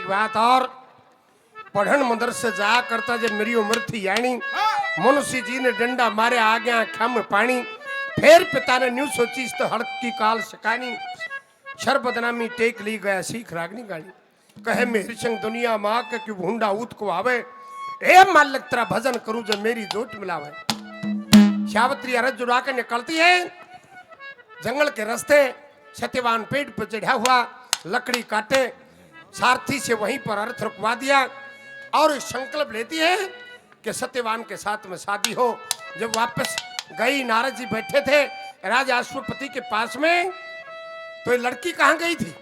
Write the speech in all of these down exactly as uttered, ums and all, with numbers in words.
बात और पढ़न मदरसे जाया करता जब मेरी उम्र थी यानी। मुंशी जी ने डंडा मारे, आ गया आँख्या में पानी। फिर पिता ने न्यू सोची, इस तो हड़क की काल सकानी। शर बदनामी टेक ली गया, सीख रागनी गानी। कहे मेहर सिंह दुनिया माँ के, क्यों भूंडा ऊत को आवे। ए मालिक, तेरा भजन करूं जब मेरी जोट मिलावे। सावित्री अरज जुड़ा के निकलती है जंगल के रास्ते। सत्यवान पेड़ पर चढ़ा हुआ, लकड़ी काटे, सारथी से वहीं पर अर्थ रुकवा दिया और संकल्प लेती है कि सत्यवान के साथ में शादी हो। जब वापस गई, नारद जी बैठे थे राजा अश्वपति के पास में, तो ये लड़की कहाँ गई थी?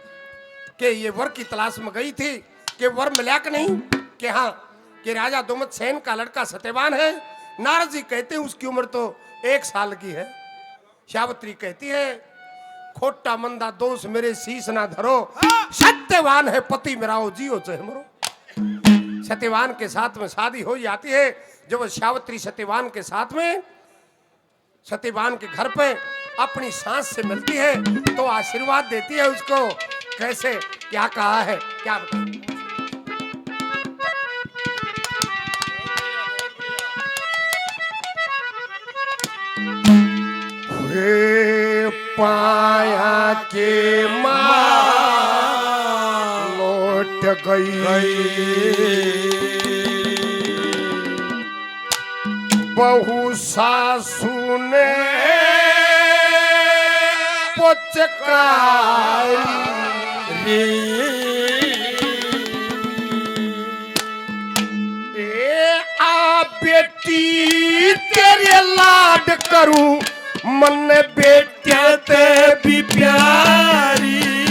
कि ये वर की तलाश में गई थी कि वर मिला कि नहीं? कि हाँ, कि राजा दुमत सेन का लड़का सत्यवान है। नारद जी कहते हैं, उसकी उम्र तो एक साल की है। सावित्री कहती है, खोटा मंदा दोष मेरे शीश ना धरो, सत्यवान है पति मेरा, ओ जियो चाहे मरो। सत्यवान के साथ में शादी हो जाती है। जब वो सावित्री सत्यवान के साथ में, सत्यवान के घर पे अपनी सास से मिलती है तो आशीर्वाद देती है उसको। कैसे, क्या कहा है, क्या बताऊं? हे पाया के माँ लौट गई, बहू सासू ने पुचकारी। ए आ बेटी, तेरे लाड करूं, मन बेटियां ते भी प्यारी।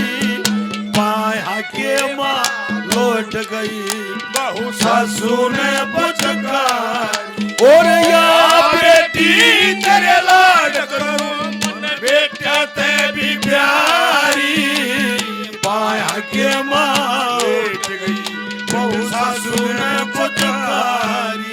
पाया के माँ लौट गई, बहू सासू ने पुचकारी। और या बेटी, तेरे लाड करूं, मन बेटियां ते भी प्यारी। पाया के माँ लौट गई, बहू सासू ने पुचकारी।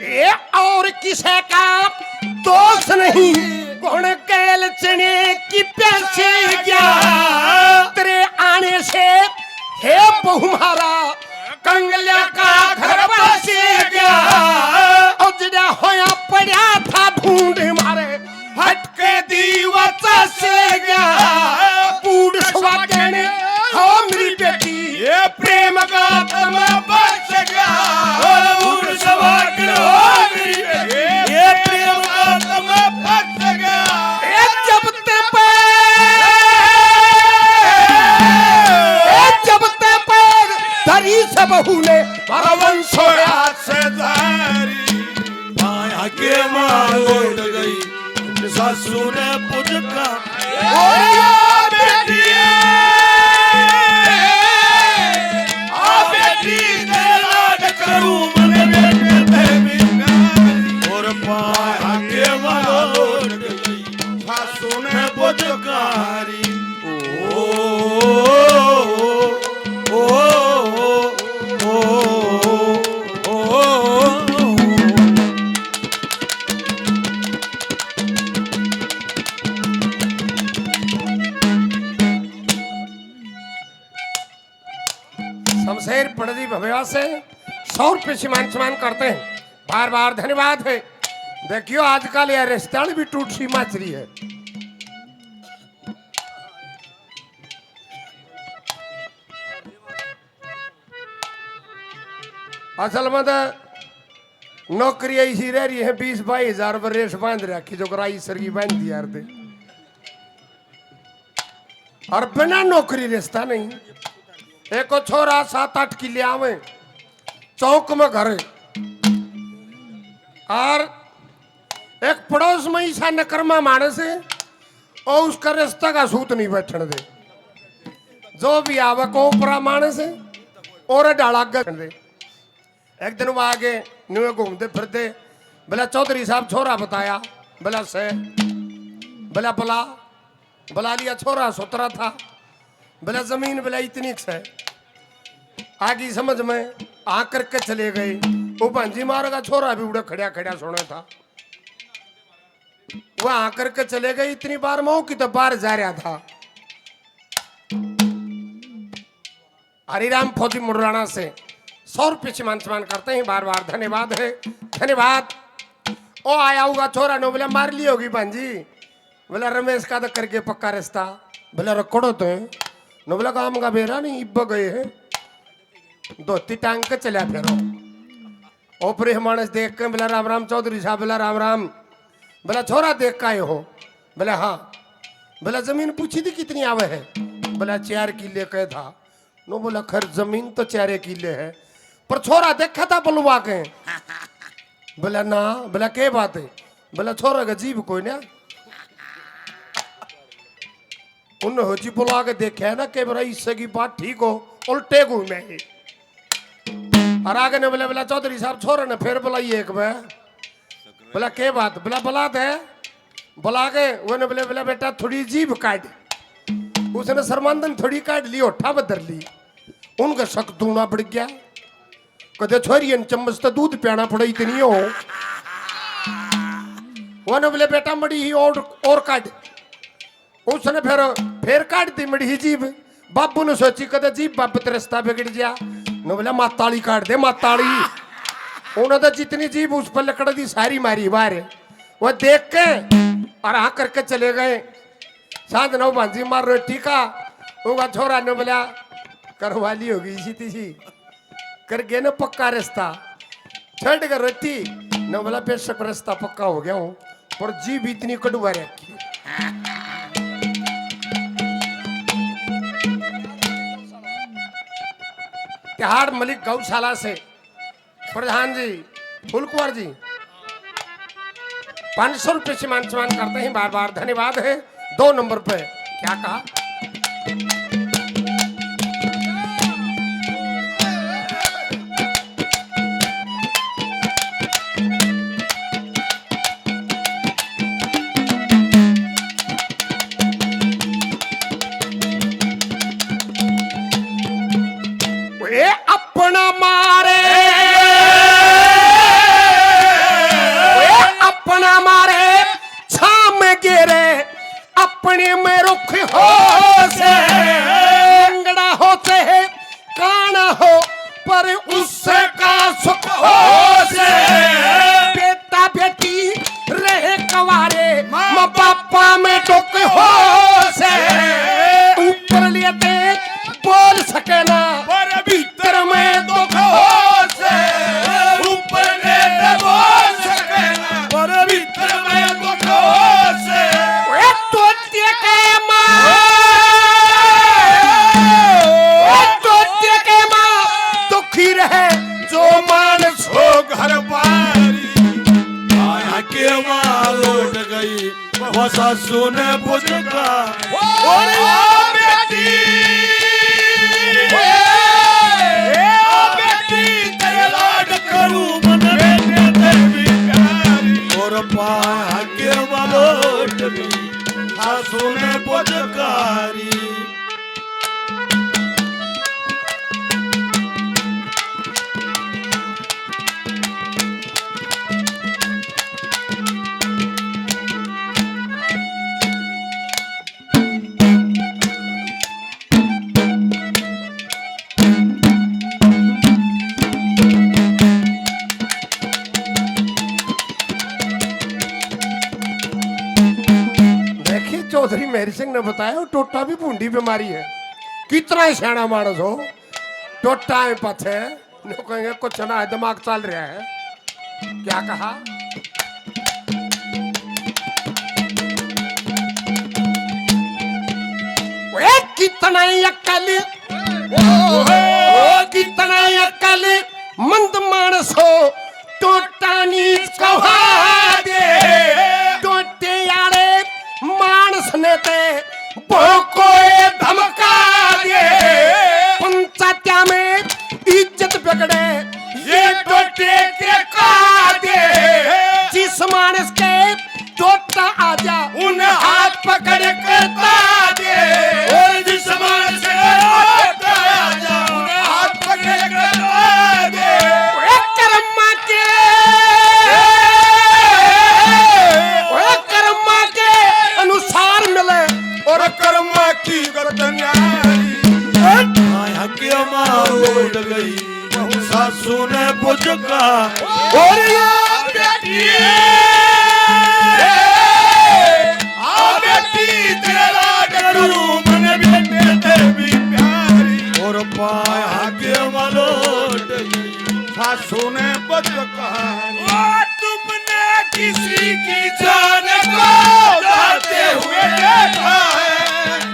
ए और किसे का दोष नहीं, कौन कैल चने की प्यासे गया। तेरे आने से हे बहू म्हारा कंगलिया का घर बस गया। और जड़ा होया पड़ा था ढूंढ मारे, हटके दीवा चस गया। बूढ़ सुहागण हो मेरी बेटी, ये प्रेम का तम बस गया। और बूढ़ सुहागण हो मेरी बेटी, ये प्रेम का तम बस गया। ए जब ते पैर, ए जब ते पैर धरी से बहू ने, मारा वंश होया से जारी। पाया के माँ लौट गई, सासू ने पुचका। ओ या बेटी, आ बेटी, तेरा लाड करूं मन बेटे ते भी प्यारी। और पाया के माँ लौट गई, सासू ने पुचकारी। ओ, ओ, ओ, ओ। शमशेर पंडित जी भव्या से सौ रुपये सम्मान सम्मान करते हैं। बार बार धन्यवाद है। देखियो आजकल यह रिश्ता भी टूट सी मच रही है। असल में तो नौकरी ऐसी रह रही है, बीस बाईस हजार पर रेस बांध रखी, जो कराई सरगी बांध दी यार दे। और बिना नौकरी रिश्ता नहीं। एक छोरा सात आठ किले आवे, चौक में घर, और एक पड़ोस में ईसा नकरमा मानस है, और उसका रिश्ता का सूत नहीं बैठन दे। जो भी आवे को ऊपरा मानस है, और डाला आगे दे। एक दिन वो आगे न्यूए घूमते फिरते, बोला, "चौधरी साहब, छोरा बताया।" बोला, "से।" बोला, "बुला।" बुला लिया, छोरा सुतरा था। बोला, "जमीन," बोला, "इतनी क से।" आ गई समझ में, हाँ करके चले गए। वो भांजी मार का छोरा भी उड़े खड़ा खड़ा सुने था। वो हाँ करके चले गए, इतनी बार में वो की तो बाहर जा रहा था। हरिराम फौजी मुर्राना से सौ रुपये सम्मान सम्मान करते हैं, बार बार धन्यवाद है, धन्यवाद। ओ आया होगा छोरा ने बोला, मार ली होगी भांजी। बोला, रमेश का तो करके पक्का रिश्ता। बोला, रखड़ो तो है। ने बोला, काम का बेरा नहीं, इब्बा गए हैं, धोती टांग के चला फेरो। ओपरे मानस देख के बोला, राम राम चौधरी साहब। बोला, राम राम। बोला, छोरा देख के आए हो? बोला, हाँ। बोला, जमीन पूछी थी कितनी आवे है? बोला, चार किले कह था। नो बोला, खैर जमीन तो चारे किले है, पर छोरा देखा था बलवा के? बोला, ना। बोला, के बात है? बोला, छोरा का जीभ कोई ना। उन्हें हो जी बुला के देखा है ना, के बरा इससे की बात ठीक हो, उल्टे घूमे। और आगे ने बोला, बोला, चौधरी साहब, छोरे ने फिर बुलाई एक बार। बोला, के बात? बोला, बुला दे। बुला के उन्हें बोले, बोला, बेटा, थोड़ी जीभ काट। उसने शर्मांदन थोड़ी काट ली, होठा बदर ली। उनका शक दूना बढ़ गया। कदे छोरी ने चम्मच तो दूध पियाना पड़ा, इतनी हो। उन्हें बोले, बेटा, मड़ी ही और, और काट। उसने फिर, फिर काट दी मड़ी ही जीभ। बाबू ने सोची, कदे जीभ बाबत रिश्ता बिगड़ गया। ने बोला, माताली काट दे, माताली। उन्हें तो जितनी जीभ उस पर लकड़ दी, सारी मारी बाहर। वो देख के और हाँ करके चले गए। साथ नौ भांजी मार रोटी का, उनका छोरा ने बोला, करवा ली होगी इसी तीसी। कर गए ना पक्का रिश्ता, छड़ के रोटी। न बोला, बेशक रिश्ता पक्का हो गया हो, पर जीभ इतनी कड़वा रखी। तिहाड़ मलिक गौशाला से प्रधान जी, फूल कुंवर जी, पाँच सौ रुपये सम्मान सम्मान करते हैं, बार बार धन्यवाद है। दो नंबर पे क्या कहा? वे अपना मारे, वे अपना मारे, छाम गेरे, अपने में रुख हो से, लंगड़ा हो चाहे काना हो, पर उसका सुख हो से। बेटा बेटी रहे कवारे, माँ बापा में दुख हो से। ऊपर लिए ते बोल सके ना, पर भीतर में दुख हो से। ऊपर लिए ते बोल सके ना, पर भीतर में दुख हो से। ए तोते के माँ, ए तोते के माँ, दुखी रहे जो मानस हो घर बारी। आया के माँ लौट गई, वो सासू ने पुचका, और ओ बेटी, ओ बेटी, तेरे लाड करूं मन बेटे ते भी प्यारी। और पाया के माँ लौट गई, सासू ने पुचकारी। देखिए, चौधरी मेहर सिंह ने बताया, वो टोटा भी भूंडी बीमारी है। कितना ही सियाना मानस हो, टोटा है पाछे, न्यू कहेंगे, कुछ ना है, दिमाग चल रहा है। क्या कहा? ओए, कितना ही अक्ल, ओ, ओ, कितना ही अक्ल मंद मानस हो, टोटा नीच कहा दे। टोटे आले मानस ने ते भोको ए धमका दे। पंचायत्या में इज्जत बिगड़े, ये टोटे के का दे। जिस मानस के टोटा आ जा, उन हाथ पकड़ के ता दे। और जिस मानस के टोटा आ जा, उन हाथ पकड़ कर्मा की गत न्यारी। आया के माँ लौट गई, सासू ने पुचका। और या बेटी, आ बेटी, तेरा लाड करूं, मन बेटे ते भी प्यारी। और पाया के माँ लौट गई, सासू ने पुचका। ओ तुमने किसी की जान को जाते हुए देखा है?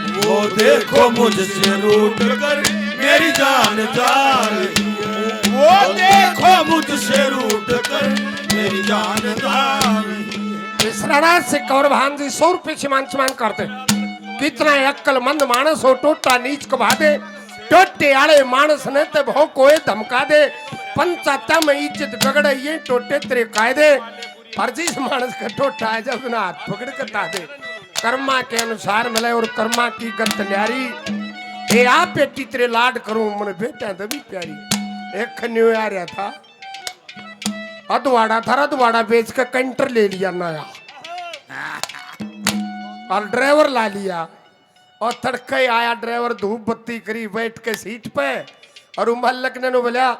वो देखो मुझसे रूठ कर मेरी जान जा रही है। वो देखो मुझसे रूठ कर मेरी जान जा रही है। इस रणा से कौरभान जी सौ रुपये से मान सम्मान करते। कितना अक्लमंद मानस हो, टोटा नीच कबा दे। टोटे आले मानस ने ते बहु कोए धमका दे। पंचायता में इज्जत बिगड़े ये टोटे तेरे कायदे। फर्जी से मानस का टोटा है जब ना हाथ पकड़ के ता दे। कर्मा के अनुसार मिले और कर्मा की गत न्यारी। ए आ बेटी तेरे लाड करूं, मन बेटा तो भी प्यारी। एक खन्यो आ रहा था, अधवाड़ा था, अधवाड़ा बेच के कैंटर ले लिया नया और ड्राइवर ला लिया। और तड़के आया ड्राइवर, धूप बत्ती करी, बैठ के सीट पे और वो मालक ने नु बोला,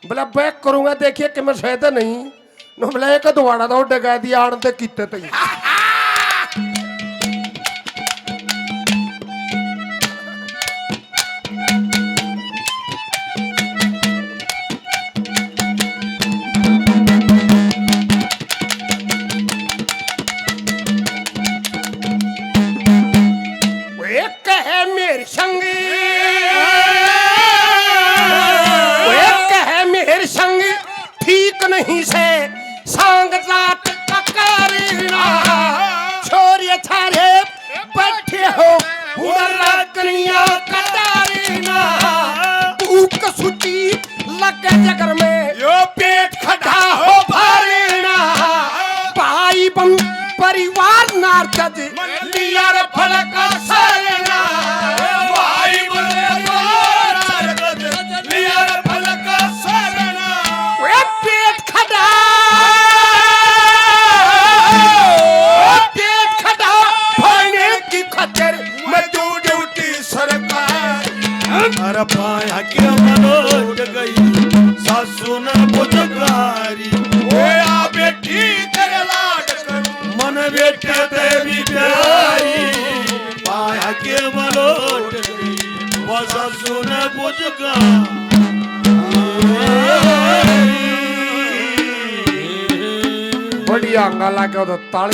बोला, "बैक करूंगा, देखिए कि मैं शायद नहीं।" नु बोला, "एक अधवाड़ा तो डगा दिया, आन ते किते तई।" वो एक है मेरे संगी, वो एक है मेरे संगी, ठीक नहीं से सांग जात का करीना। छोरिए थारे बैठे हो उड़रा कनिया कटारीना। भूख सुची लगे जगर में यो पेट खड़ा हो भारीना। भाई बंद परिवार नारदज लियार फलक सरना। भाई बंद परिवार नारदज लियार फलक सरना। वे पेट खड़ा, वे पेट खड़ा भरने की खातिर मैं दो ड्यूटी सरकार। अरे पाया के मलोट गई सासू ने पुचकारी। ओए आ बेटी तेरे लाड करूं, मन बेटे ते भी प्यारी। पाया के मलोट गई वो सासू ने पुचकारी। बढ़िया हंगाला के तो ताली